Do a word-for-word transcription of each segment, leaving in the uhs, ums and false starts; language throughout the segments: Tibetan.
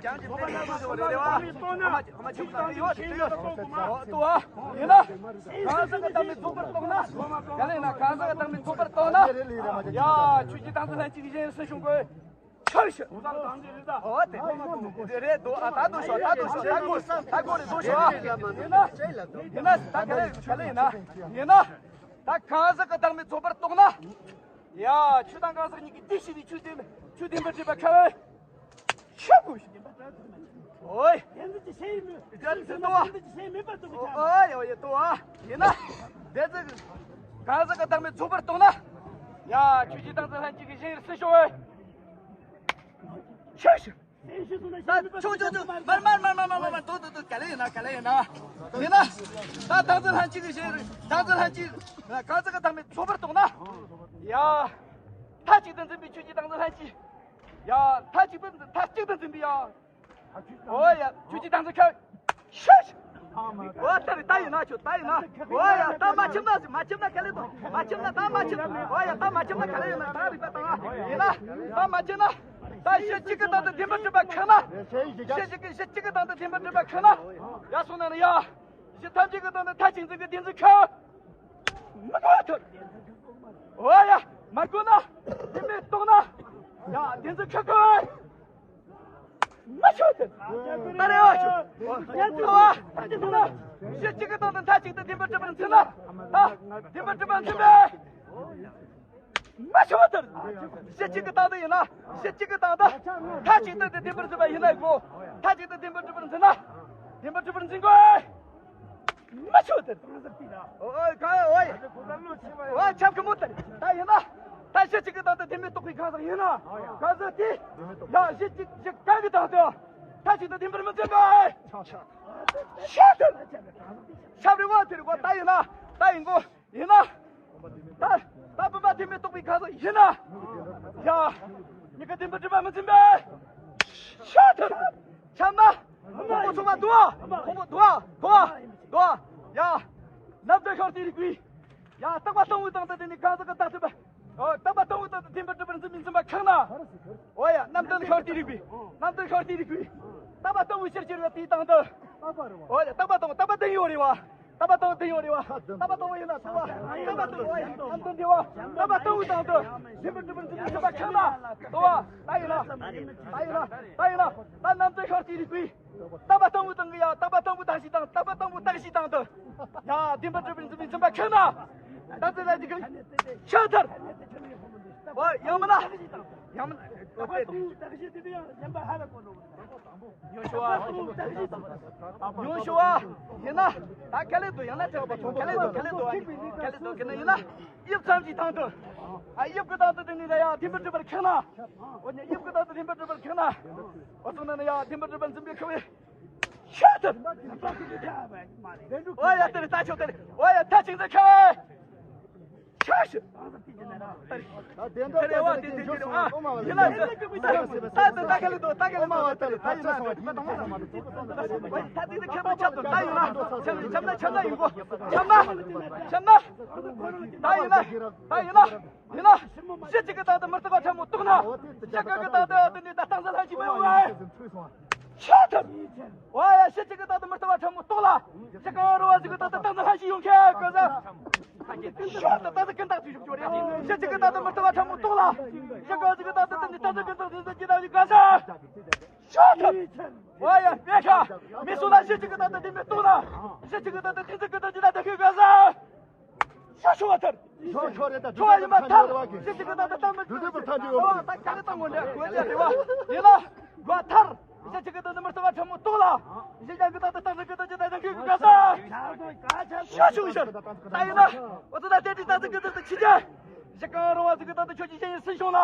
ཡང་ཅིག་ཕན་ཚུན་ཞུ་བ་རེད་རེད་བ། ཨ་མ་ཅིག་ཨ་མ་ཅིག་ད་ཡོད་ཅིག་ཡོད་ཏོ་ཨ། ཡིན་ན། གང་ཟག་གི་བདག་མེད་ཚོགས་པར་རྟོགས་ན། ག་ལེ་ན་གང་ཟག་གི་བདག་མེད་ཚོགས་པར་རྟོགས་ན། ཡ་ཆོས་ཀྱི་སྟངས་འཛིན་ལྷན་ཅིག་གཞན་སུ་བྱུང་དགོས། ཆོས་ཤིག་ཨོ་དེ་རེད་ད་ད་དུ་ཤོག་ད་དུ་ཤོག་ད་གོ་ད་གོ་རེ་དུ་ཤོག་ཡིན་ན། ཡིན་ན་ད་ག་ལེ་ག་ལེ་ཡིན་ན། ཡིན་ན། ད་གང་ཟག་གི་བདག་མེད་ཚོགས་པར་རྟོགས་ན། ཡ་ཆོས་དང་གང་ཟག་གཉིས་ཀྱི་དེ་ཤི་བའི་ཆོས་དེ་ཆོས་བདེན་པར་གྲུབ་པ་ཁ་བའི། ཤ་བུ་ཤ། ཨོའི། དེ་ཚོ་ཅི་ཤེས་མི། དེ་ཚོ་ཏོ་བ། དེ་ཚོ་ཅི་ཤེས་མི་པ་ཏོ་བ། ཨོའི་ཨོའི་ཏོ་བ། ཡིན་ན། དེ་ཚོ་གང་ཟག་གི་བདག་མེད་ཚོགས་པར་རྟོགས་ན། ཡ་ཆོས་ཀྱི་སྟངས་འཛིན་ལྷན་ཅིག་གི་ཞིང་རི་སུ་ཤོ་བའི། ཤ་ཤ། ད་ཆོ་ཆོ་ཆོ་མར་མར་མར་མར་མར་མར་མར་ཏོ་ཏོ་ཏོ་ག་ལེ་ཡིན་ན་ག་ལེ་ཡིན་ན། ཡིན་ན། ད་སྟངས་འཛིན་ལྷན་ཅིག་གི་ཞིང་རི་སྟངས་འཛིན་ལྷན་ཅིག་གང་ཟག་གི་བདག་མེད་ཚོགས་པར་རྟོགས་ན། ཡ། མཐའ་གཅིག་ཏུ་འཛིན་པའི་ཆོས་ཀྱི་སྟངས་འཛིན་ལྷན་ཅིག་ཡ། མཐའ་གཅིག་ཏུ་འཛིན་མཐའ་གཅིག་ཏུ་འཛིན་པའི་ཡ། ཨོ་ཡ་ཁྱོད་ཀྱི་དང་ཚོ་ཁྱོད། ཤེས། ཨོ་ད་རེ་ད་ཡིན་ན་ཁྱོད་ད་ཡིན་ན། ཨོ་ཡ་ད་མ་ཁྱིམ་ན་མ་ཁྱིམ་ན་ག་ལེ་དང་མ་ཁྱིམ་ན་ད་མ་ཁྱིམ་ན། ཨོ་ཡ་ད་མ་ཁྱིམ་ན་ག་ལེ་ཡིན་ན་ད་རེ་པ་དང་ཡིན་ན་ད་མ་ཁྱིམ་ན། ད་ཤེས་གཅིག་གི་དང་དུ་བདེན་པར་གྲུབ་པ་ཁེགས་ན། ཤེས་གཅིག་གི་ཤེས་གཅིག་གི་དང་དུ་བདེན་པར་གྲུབ་པ་ཁེགས་ན། ཡ་སོང་ན་ནི་ཡ། ཤེས་ཐམས་ཅད་ཀྱི་དང་དུ་མཐའ་གཅིག་འཛིན་གྱི་བདེན་འཛིན་ཁེགས། མི་དགོས་ཐུབ། ཨོ་ཡ། མ་དགོས་ན། དེ་མེད་རྟོགས་ན། ཡ་བདེན་འཛིན་ཁེགས་དགོས། མ་ཤོད་དེ། ད་རེ་བ་ཤོད། ཡ་ཐུབ་བ། ད་ཅི་ཐུབ་ན། ཤེས་གཅིག་གི་དང་དུ་མཐའ་གཅིག་ཏུ་བདེན་པར་གྲུབ་པར་འཛིན་ན། ད་བདེན་པར་གྲུབ་པར་འཛིན་པས། མ་ཤོད་དེ། ཤེས་གཅིག་གི་དང་དུ་ཡིན་ན། ཤེས་གཅིག་གི་དང་དུ། མཐའ་གཅིག་ཏུ་བདེན་པར་འཛིན་པ་ཡིན་ན་ཡིན་གོ། མཐའ་གཅིག་ཏུ་བདེན་པར་གྲུབ་པར་འཛིན་ན། བདེན་པར་གྲུབ་པར་འཛིན་དགོས། མ་ཤོད་དེ། ཨོ་ཨོ་ག་ཨོ་ཨོ་ཆབ་ཀྱི་མོ་དེ་ད་ཡིན་ན། ད་ཤེས་གཅིག་གི་དང་དུ་དེ་མེད་རྟོགས་པའི་གང་ཟག་ཡིན་ན། གང་ཟག་དེ། ཡ་ཤེས་གཅིག་ཤེས་གང་གི་དང་དུ། མཐའ་གཅིག་ཏུ་བདེན་པར་མི་འཛིན་པ། ཤེས་དེ། ཤ་རི་བ་དེ་རི་བ་ད་ཡིན་ན། ད་ཡིན་གོ། ཡིན་ན། ད་ད་བུམ་པ་དེ་མེད་རྟོགས་པའི་གང་ཟག་ཡིན་ན། ཡ། མྱི་ག་བདེན་པར་གྲུབ་པ་མི་འཛིན་པས། ཤ་ཐུབ། ཆམ་ན། ཁོང་པོ་ཚོགས་པ་དུ་བ། ཁོང་པོ་དུ་བ། དུ་བ། དུ་བ། ཡ། རྣམ་ལྡན་ཤོར་ཏེ་རིག་པའི། ཡ་རྟག་པ་སྟོང་པའི་སྟེང་དུ་དེ་ནི་གང་ཟག་གི་བདག་ཐུབ་པ། ཨོ་རྟག་པ་སྟོང་པའི་སྟེང་དུ་བདེན་པར་གྲུབ་པར་འཛིན་མི་འཛིན་པ་ཁེགས་ན། ཨོ་ཡ་རྣམ་ལྡན་ཤོར་ཏེ་རིག་པའི། རྣམ་ལྡན་ཤོར་ཏེ་རིག་པའི། རྟག་པ་སྟོང་པའི་ཕྱིར་གྱུར་པ་དེའི་སྟེང་དུ། ཨོ་ཡ་རྟག་པ་སྟོང་རྟག་པ་བདེན་ཡོད་རེད་བ། རྟག་པ་སྟོང་དེ་ཡོད་རེད་བ། རྟག་པ་སྟོང་བ་ཡིན་ན་ཚོགས་པ། རྟག་པ་སྟོང་བ་ཡིན་ན་ཚོགས་པ། རྟག་པ་སྟོང་བའི་སྟེང་དུ། བདེན་པར་གྲུབ་པར་འཛིན་པའི་ཚོགས་པ་ཁེགས་ན། ཚོགས་པ། ད་ཡིན་ན། ད་ཡིན་ན། ད་ཡིན་ན། ད་རྣམ་ལྡན་ཤོར་ཏེ་རིག་པའི། རྟག་པ་སྟོང་བའི་སྟེང་གི་ཡ་རྟག་པ་སྟོང་བའི་རྟག་གཞིའི་སྟེང་རྟག་པ་སྟོང་བའི་རྟག་གཞིའི་སྟེང་དུ། ཡ་བདེན་པར་གྲུབ་པར་འཛིན་པའི་འཛིན་པ་ཁེགས་ན། ད་ཚེ་ལ་འདི་གི། ཤ་ཐར། ཨོ་ཡང་མིན་ན། ཡང་མིན་ན། རྟག་པ་སྟོང་བའི་རྟག་གཞི་དེ་ཡང་གཞན་པ་ཧ་ལ་གོ་འགྲོ་གི། ཉུང་ཤོས་བ། ཉུང་ཤོས་བ། ཡིན་ན། ད་ག་ལེ་དུ་ཡང་ན་ཆགས་པ་ཐོག་ག་ལེ་དུ་ག་ལེ་དུ་ག་ལེ་དུ་ག་ལེ་ཡིན་ན། དབྱིབས་ཙམ་གྱི་སྟེང་དུ། ཨ་དབྱིབས་ཀྱི་སྟེང་དུ་དེ་ནི་ལ་ཡ་བདེན་པར་གྲུབ་པར་ཁེགས་ན། འོ་ཉ་དབྱིབས་ཀྱི་སྟེང་དུ་བདེན་པར་གྲུབ་པར་ཁེགས་ན། འོ་སོང་ན་ནི་ཡ་བདེན་པར་གྲུབ་པར་འཛིན་པའི་ཁ་བའི། ཤ་ཐུབ། འོ་ཡ་དེ་རེ་ད་ཆོག་དེ་རེ། འོ་ཡ་ད་ཅིང་ཚེ་ཁ་བའི། ཤ་ཤ། ད་དེ་འདྲ་ད་དེ་འདྲ་ཨ་ཡིན་ལ་ད་ད་ད་ག་ལེ་དོ་ད་ག་ལེ་དོ་ད་ཡིན་ལ་ད་དེ་ད་ཁ་པོ་ཆབ་དོ་ད་ཡིན་ལ་ཆབ་ཆབ་ན་ཆབ་ན་ཡིན་གོ་ཆབ་ན་ཆབ་ན་ཡིན་ན་ད་ཡིན་ལ་ད་ཡིན་ལ་ཡིན་ལ་ཤེས་གཅིག་གི་དང་དུ་མི་རྟག་པ་ཕྲ་མོ་རྟོགས་ན་ཤེས་གང་གི་དང་དུ་དེ་ནི་ད་སྟངས་འཛིན་ལྷན་ཅིག་མི་ཡོང་བ། ཤ་ཐུབ། ཝ་ཡ་ཤེས་གཅིག་གི་དང་དུ་མི་རྟག་པ་ཕྲ་མོ་རྟོགས་ལ། ཤེས་གང་རུང་བ་ཞིག་གི་དང་དུ་སྟངས་འཛིན་ལྷན་ཅིག་ཡོང་མཁན་གང་ཟག་ཤ་ད་ད་ཀུན་བཏགས་ཚུལ་ཞོག་ཅོ་རེད། ཤེས་གཅིག་གི་དང་དུ་མི་རྟག་པ་ཕྲ་མོ་རྟོགས་ལ། ཤེས་གང་ཞིག་གི་དང་དུ་དེ་ནི་སྟངས་འཛིན་ཀུན་བཏགས་ཚུལ་ཞོག་ཅི་ལྟ་བུའི་གང་ཟག་ཤ་ཐུབ། ཝ་ཡ་མེད་ཁ་མི་སུ་ལ་ཤེས་གཅིག་གི་དང་དུ་དེ་མི་རྟོགས་ལ། ཤེས་གཅིག་གི་དང་དུ་དེ་ཚུལ་ཀུན་བཏགས་ཅི་ལྟ་བུའི་གང་ཟག་ཤ་ཤོ་བ་ཐར། ཤོ་ཤོ་རེད་ད། ཤོ་བ་ཡིན་པ་ཐར། ཤེས་གཅིག་གི་དང་དུ་སྟངས་འཛིན་ཀུན་བཏགས་ཚུལ་ཞོག་ཅི་ལྟ་བུའི་གང་ཟག་ཤ་ཐུབ། ཝ་ཡ་ད་ག་ལེ་ད་ངོ་འདྲ་གོ་ཅི་རེད་བ། ཡིན་ལ། ཝ་ཐར། ཤེས་གཅིག་གི་དང་དུ་མི་རྟག་པ་ཕྲ་མོ་རྟོགས་ལ། ཤེས་གང་གི་དང་དུ་སྟངས་འཛིན་ཀུན་བཏགས་ཅི་ལྟ་བུའི་གང་ཟག་ཤ་ཤོ་ཤར། ད་ཡིན་ན། འོ་ཙི་ད་དེ་དེ་སྟངས་འཛིན་ཀུན་བཏགས་ཚུལ་ཆི་ཅི། ཤེས་གང་རུང་བ་ཞིག་གི་དང་དུ་ཁྱོད་ཀྱི་ཤེས་ཡིན་སུན་ཤོང་ལ།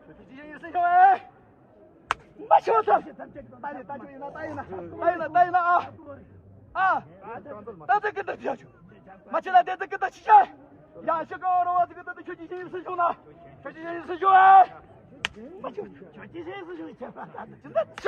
ཁྱོད་ཀྱི་ཤེས་ཡིན་སུན་ཤོང་ཨེ། མ་ཤོད་ཐལ། ད་ནི་ད་ཁྱོད་ཡིན་ན་ད་ཡིན་ན་ད་ཡིན་ན་ད་ཡིན་ན་ཨ། ཨ། ད་ཚེ་ཀུན་བཏགས་ཅི་ཡ་ཆུ། མ་ཁྱོད་ལ་དེ་ཚེ་ཀུན་བཏགས་ཅི་ཤ། ཡ་ཤེས་གང་རུང་བ་ཞིག་གི་དང་དུ་ཁྱོད་ཀྱི་ཤེས་ཡིན་སུན་ཤོང་ལ། ཁྱོད་ཀྱི་ཤེས་ཡིན་སུན་ཤོང་ཨེ། མ་ཁྱོད་ཁྱོད་ཀྱི་ཤེས་ཡིན་སུན་ཤོང་ཨེ། ཅི་འདྲ་ཆ།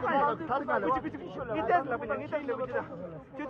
ཚོ་ཁ་ཡོད་ད་ཁ་ལ་ངི་ཏེ་ལ་ངི་ཏེ་ལ་ངི་ཏེ།